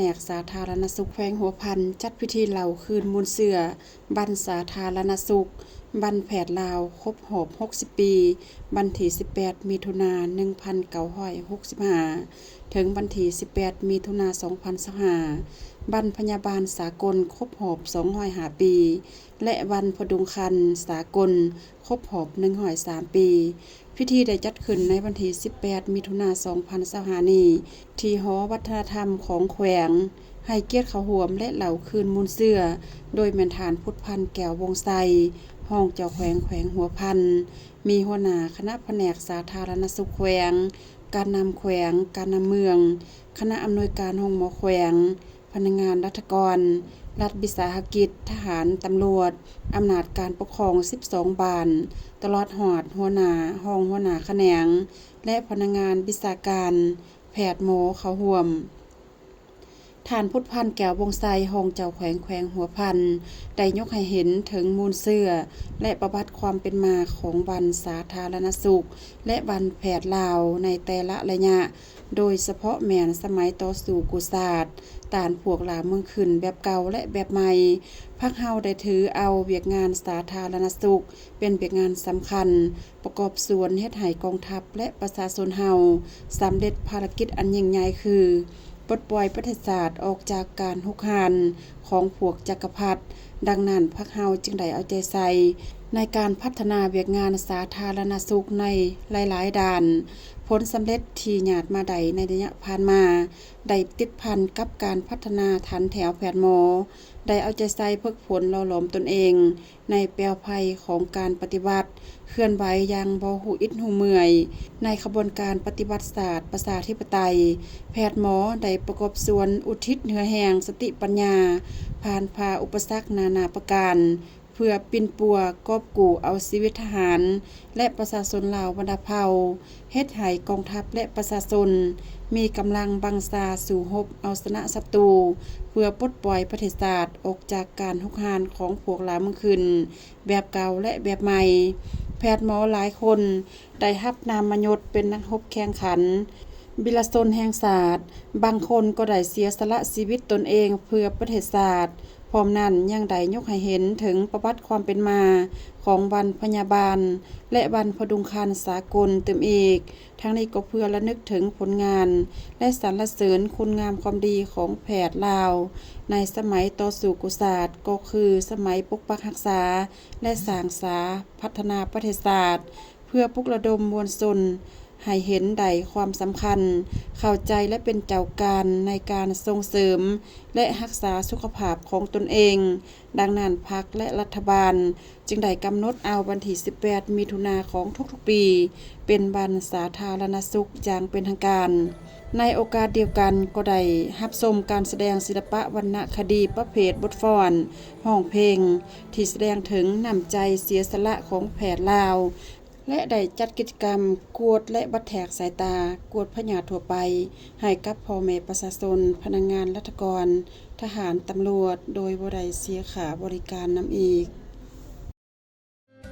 ນກສາທາລະນະສຸກແຂວງຫົວພັນ ຈັດພິທີເລົ່າຄືນມູນເຊື້ອ ວັນສາທາລະນະສຸກ ວັນແພດລາວ ຄົບຮອບຫົກສິບປີ ວັນທີສິບແປດ ມິຖຸນາ ໜຶ່ງພັນເກົ້າຮ້ອຍຫົກສິບຫ້າ ເຖິງວັນທີສິບແປດ ມິຖຸນາ ສອງພັນຊາວຫ້າ ວັນພະຍາບານສາກົນ ຄົບຮອບສອງຮ້ອຍຫ້າປີ ແລະ ວັນຜະດຸງຄັນສາກົນ ຄົບຮອບໜຶ່ງຮ້ອຍສາມປີ. ພິທີໄດ້ຈັດຂຶ້ນໃນວັນທີສິບແປດ ມິຖຸນາ ສອງພັນຊາວຫ້ານີ້ ທີ່ຫໍວັດທະນະທຳຂອງແຂວງ, ໃຫ້ກຽດເຂົ້າຮ່ວມ ແລະ ເລົ່າຄືນມູນເຊື້ອ ໂດຍແມ່ນທ່ານ ພຸດພັນ ແກ້ວວົງໄຊ ຮອງເຈົ້າແຂວງແຂວງຫົວພັນ, ມີຫົວໜ້າຄະນະພະແນກສາທາລະນະສຸກແຂວງ, ການນຳແຂວງ, ການນຳເມືອງ, ຄະນະອຳນວຍການໂຮງໝໍແຂວງ, ພະນັກງານລັດຖະກອນ, ລັດວິສາຫະກິດ, ທະຫານ, ຕຳຫຼວດ, ອຳນາດການປົກຄອງສິບສອງບ້ານ, ຕະຫຼອດຮອດຫົວໜ້າ, ຮອງຫົວໜ້າຂະແໜງ ແລະ ພະນັກງານວິຊາການ, ແພດ, ໝໍເຂົ້າຮ່ວມ. ທ່ານ ພຸດພັນ ແກ້ວວົງໄຊ ຮອງເຈົ້າແຂວງແຂວງຫົວພັນ ໄດ້ຍົກໃຫ້ເຫັນເຖິງມູນເຊື້ອ ແລະ ປະຫວັດຄວາມເປັນມາຂອງວັນສາທາລະນະສຸກ ແລະ ວັນແພດລາວໃນແຕ່ລະໄລຍະ, ໂດຍສະເພາະແມ່ນສະໄໝຕໍ່ສູ້ກູ້ຊາດ, ຕ້ານພວກລ່າເມືອງຂຶ້ນແບບເກົ່າ ແລະ ແບບໃໝ່. ພັກເຮົາໄດ້ຖືເອົາວຽກງານສາທາລະນະສຸກເປັນວຽກງານສຳຄັນ, ປະກອບສ່ວນເຮັດໃຫ້ກອງທັບ ແລະ ປະຊາຊົນເຮົາສຳເລັດພາລະກິດອັນຍິ່ງໃຫຍ່ ຄື ປົດປ່ອຍປະເທດຊາດອອກຈາກການຮຸກຮານຂອງພວກຈັກກະພັດ. ດັ່ງນັ້ນ, ພັກເຮົາຈຶ່ງໄດ້ເອົາໃຈໃສ່ໃນການພັດທະນາວຽກງານສາທາລະນະສຸກໃນຫຼາຍໆດ້ານ. ຜົນສຳເລັດທີ່ຍາດມາໄດ້ໃນໄລຍະຜ່ານມາ ໄດ້ຕິດພັນກັບການພັດທະນາຖັນແຖວແພດໝໍ, ໄດ້ເອົາໃຈໃສ່ຝຶກຝົນຫຼໍ່ຫຼອມຕົນເອງ ໃນແປວໄຟຂອງການປະຕິວັດ, ເຄື່ອນໄຫວຢ່າງບໍ່ຮູ້ອິດຮູ້ເມື່ອຍໃນຂະບວນການປະຕິວັດຊາດປະຊາທິປະໄຕ. ແພດໝໍໄດ້ປະກອບສ່ວນອຸທິດເຫື່ອແຮງສະຕິປັນຍາ, ຜ່ານຜ່າອຸປະສັກນານາປະການ ເພື່ອປິ່ນປົວກອບກູ້ເອົາຊີວິດທະຫານ ແລະ ປະຊາຊົນລາວບັນດາເຜົ່າ, ເຮັດໃຫ້ກອງທັບ ແລະ ປະຊາຊົນມີກຳລັງບັງຊາສູ້ຮົບເອົາຊະນະສັດຕູ, ເພື່ອປົດປ່ອຍປະເທດຊາດອອກຈາກການຮຸກຮານຂອງພວກລ່າເມືອງຂຶ້ນແບບເກົ່າ ແລະ ແບບໃໝ່. ແພດໝໍຫຼາຍຄົນໄດ້ຮັບນາມມະຍົດເປັນນັກຮົບແຂ່ງຂັນ ວິລະຊົນແຫ່ງຊາດ, ບາງຄົນກໍໄດ້ເສຍສະຫຼະຊີວິດຕົນເອງເພື່ອປະເທດຊາດ. ພ້ອມນັ້ນຍັງໄດ້ຍົກໃຫ້ເຫັນເຖິງປະຫວັດຄວາມເປັນມາຂອງວັນພະຍາບານ ແລະ ວັນຜະດຸງຄັນສາກົນຕື່ມອີກ. ທັງນີ້ກໍເພື່ອລະນຶກເຖິງຜົນງານ ແລະ ສັນລະເສີນຄຸນງາມຄວາມດີຂອງແພດລາວໃນສະໄໝຕໍ່ສູ້ກູ້ຊາດ, ກໍຄືສະໄໝປົກປັກຮັກສາ ແລະ ສ້າງສາພັດທະນາປະເທດຊາດ, ເພື່ອປຸກລະດົມມວນຊົນໃຫ້ເຫັນໄດ້ຄວາມສຳຄັນ, ເຂົ້າໃຈ ແລະ ເປັນເຈົ້າການໃນການສົ່ງເສີມ ແລະ ຮັກສາສຸຂະພາບຂອງຕົນເອງ. ດັ່ງນັ້ນ, ພັກ ແລະ ລັດຖະບານຈຶ່ງໄດ້ກຳນົດເອົາວັນທີສິບແປດ ມິຖຸນາຂອງທຸກໆປີ ເປັນວັນສາທາລະນະສຸກຢ່າງເປັນທາງການ. ໃນໂອກາດດຽວກັນກໍໄດ້ຮັບຊົມການສະແດງສິລະປະວັນນະຄະດີປະເພດບົດຟ້ອນ, ຮ້ອງເພງ ທີ່ສະແດງເຖິງນ້ຳໃຈເສຍສະຫຼະຂອງແພດລາວ ແລະ ໄດ້ຈັດກິດຈະກຳກວດ ແລະ ວັດແທກສາຍຕາກວດພະຍາດທົ່ວໄປໃຫ້ກັບພໍ່ແມ່ປະຊາຊົນ, ພະນັກງານລັດຖະກອນ, ທະຫານ, ຕຳຫຼວດ ໂດຍບໍ່ໄດ້ເສຍຄ່າບໍລິການນຳອີກ.